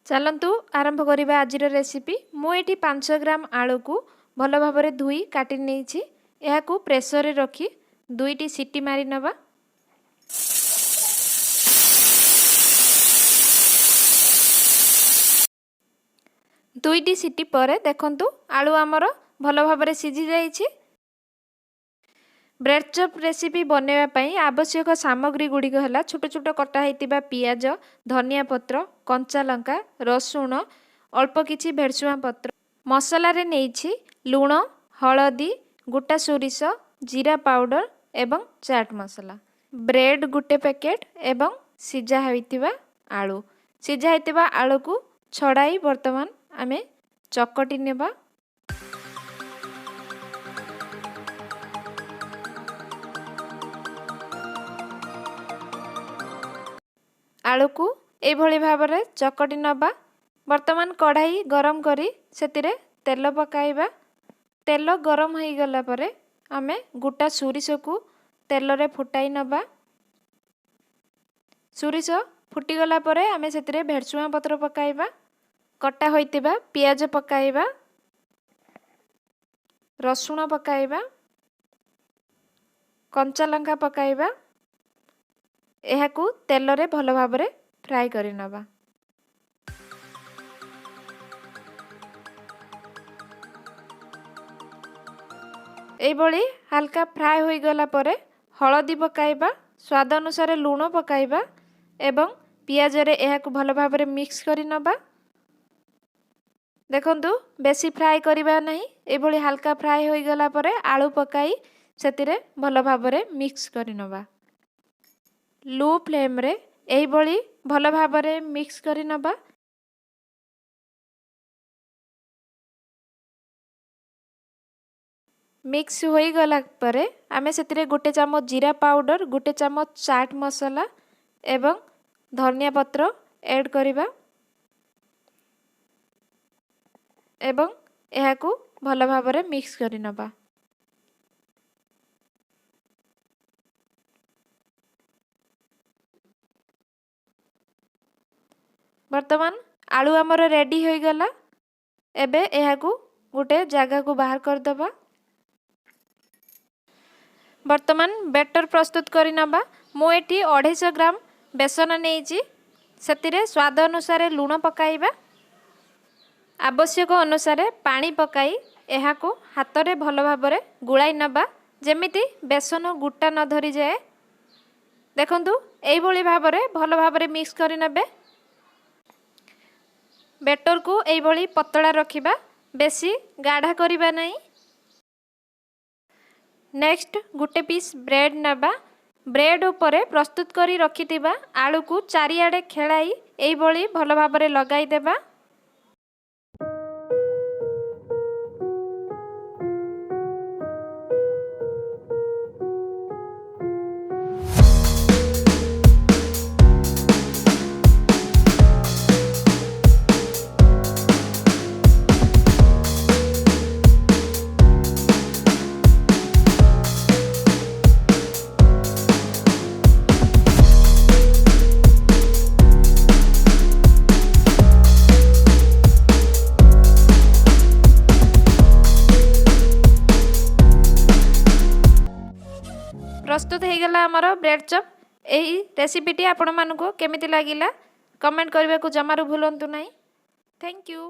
ଚାଲନ୍ତୁ ଆରମ୍ଭ କରିବା ଆଜିର ରେସିପି। ମୁଁ ଏଠି 5 ଗ୍ରାମ ଆଳୁକୁ ଭଲ ଭାବରେ ଧୋଇ କାଟି ନେଇଛି। ଏହାକୁ ପ୍ରେସରରେ ରଖି 2ଟି ସିଟି ମାରି ନେବା। 2ଟି ସିଟି ପରେ ଦେଖନ୍ତୁ, ଆଳୁ ଆମର ଭଲ ଭାବରେ ସିଝି ଯାଇଛି। ବ୍ରେଡ଼୍ ଚପ୍ ରେସିପି ବନାଇବା ପାଇଁ ଆବଶ୍ୟକ ସାମଗ୍ରୀ ଗୁଡ଼ିକ ହେଲା ଛୋଟ ଛୋଟ କଟା ହୋଇଥିବା ପିଆଜ, ଧନିଆ ପତ୍ର, କଞ୍ଚା ଲଙ୍କା, ରସୁଣ, ଅଳ୍ପ କିଛି ଭେରସୁଙ୍ଗା ପତ୍ର। ମସଲାରେ ନେଇଛି ଲୁଣ, ହଳଦୀ, ଗୋଟା ସୋରିଷ, ଜିରା ପାଉଡ଼ର ଏବଂ ଚାଟ୍ ମସଲା, ବ୍ରେଡ଼୍ ଗୋଟେ ପ୍ୟାକେଟ୍ ଏବଂ ସିଝା ହୋଇଥିବା ଆଳୁ। ସିଝା ହୋଇଥିବା ଆଳୁକୁ ଛଡ଼ାଇ ବର୍ତ୍ତମାନ ଆମେ ଚକଟି ନେବା। ଆଳୁକୁ ଏଇଭଳି ଭାବରେ ଚକଟି ନେବା। ବର୍ତ୍ତମାନ କଢ଼ାଇ ଗରମ କରି ସେଥିରେ ତେଲ ପକାଇବା। ତେଲ ଗରମ ହୋଇଗଲା ପରେ ଆମେ ଗୋଟା ସୋରିଷକୁ ତେଲରେ ଫୁଟାଇ ନେବା। ସୋରିଷ ଫୁଟିଗଲା ପରେ ଆମେ ସେଥିରେ ଭେରସୁଙ୍ଗା ପତ୍ର ପକାଇବା, କଟା ହୋଇଥିବା ପିଆଜ ପକାଇବା, ରସୁଣ ପକାଇବା, କଞ୍ଚା ଲଙ୍କା ପକାଇବା। ଏହାକୁ ତେଲରେ ଭଲ ଭାବରେ ଫ୍ରାଏ କରିନେବା। ଏଇଭଳି ହାଲକା ଫ୍ରାଏ ହୋଇଗଲା ପରେ ହଳଦୀ ପକାଇବା, ସ୍ୱାଦ ଅନୁସାରେ ଲୁଣ ପକାଇବା ଏବଂ ପିଆଜରେ ଏହାକୁ ଭଲ ଭାବରେ ମିକ୍ସ କରି ନେବା। ଦେଖନ୍ତୁ, ବେଶୀ ଫ୍ରାଏ କରିବା ନାହିଁ। ଏଇଭଳି ହାଲକା ଫ୍ରାଏ ହୋଇଗଲା ପରେ ଆଳୁ ପକାଇ ସେଥିରେ ଭଲ ଭାବରେ ମିକ୍ସ କରିନେବା। ଲୋ ଫ୍ଲେମ୍ରେ ଏହିଭଳି ଭଲ ଭାବରେ ମିକ୍ସ କରି ନେବା। ମିକ୍ସ ହୋଇଗଲା ପରେ ଆମେ ସେଥିରେ 1 ଚାମଚ ଜିରା ପାଉଡ଼ର, 1 ଚାମଚ ଚାଟ୍ ମସଲା ଏବଂ ଧନିଆ ପତ୍ର ଏଡ଼୍ କରିବା ଏବଂ ଏହାକୁ ଭଲ ଭାବରେ ମିକ୍ସ କରିନେବା। ବର୍ତ୍ତମାନ ଆଳୁ ଆମର ରେଡ଼ି ହୋଇଗଲା। ଏବେ ଏହାକୁ ଗୋଟେ ଜାଗାକୁ ବାହାର କରିଦେବା। ବର୍ତ୍ତମାନ ବେଟର ପ୍ରସ୍ତୁତ କରିନେବା। ମୁଁ ଏଠି 250 ଗ୍ରାମ ବେସନ ନେଇଛି। ସେଥିରେ ସ୍ୱାଦ ଅନୁସାରେ ଲୁଣ ପକାଇବା, ଆବଶ୍ୟକ ଅନୁସାରେ ପାଣି ପକାଇ ଏହାକୁ ହାତରେ ଭଲ ଭାବରେ ଗୋଳାଇ ନେବା, ଯେମିତି ବେସନ ଗୋଟା ନ ଧରିଯାଏ। ଦେଖନ୍ତୁ, ଏଇଭଳି ଭାବରେ ଭଲ ଭାବରେ ମିକ୍ସ କରିନେବେ। ବେଟରକୁ ଏଇଭଳି ପତଳା ରଖିବା, ବେଶୀ ଗାଢ଼ା କରିବା ନାହିଁ। ନେକ୍ସଟ ଗୋଟେ ପିସ୍ ବ୍ରେଡ଼୍ ନେବା। ବ୍ରେଡ଼୍ ଉପରେ ପ୍ରସ୍ତୁତ କରି ରଖିଥିବା ଆଳୁକୁ ଚାରିଆଡ଼େ ଖେଳାଇ ଏଇଭଳି ଭଲ ଭାବରେ ଲଗାଇଦେବା। ପ୍ରସ୍ତୁତ ହେଇଗଲା ଆମର ବ୍ରେଡ଼୍ ଚପ୍। ଏହି ରେସିପିଟି ଆପଣମାନଙ୍କୁ କେମିତି ଲାଗିଲା, କମେଣ୍ଟ କରିବାକୁ ଜମାରୁ ଭୁଲନ୍ତୁ ନାହିଁ। Thank you.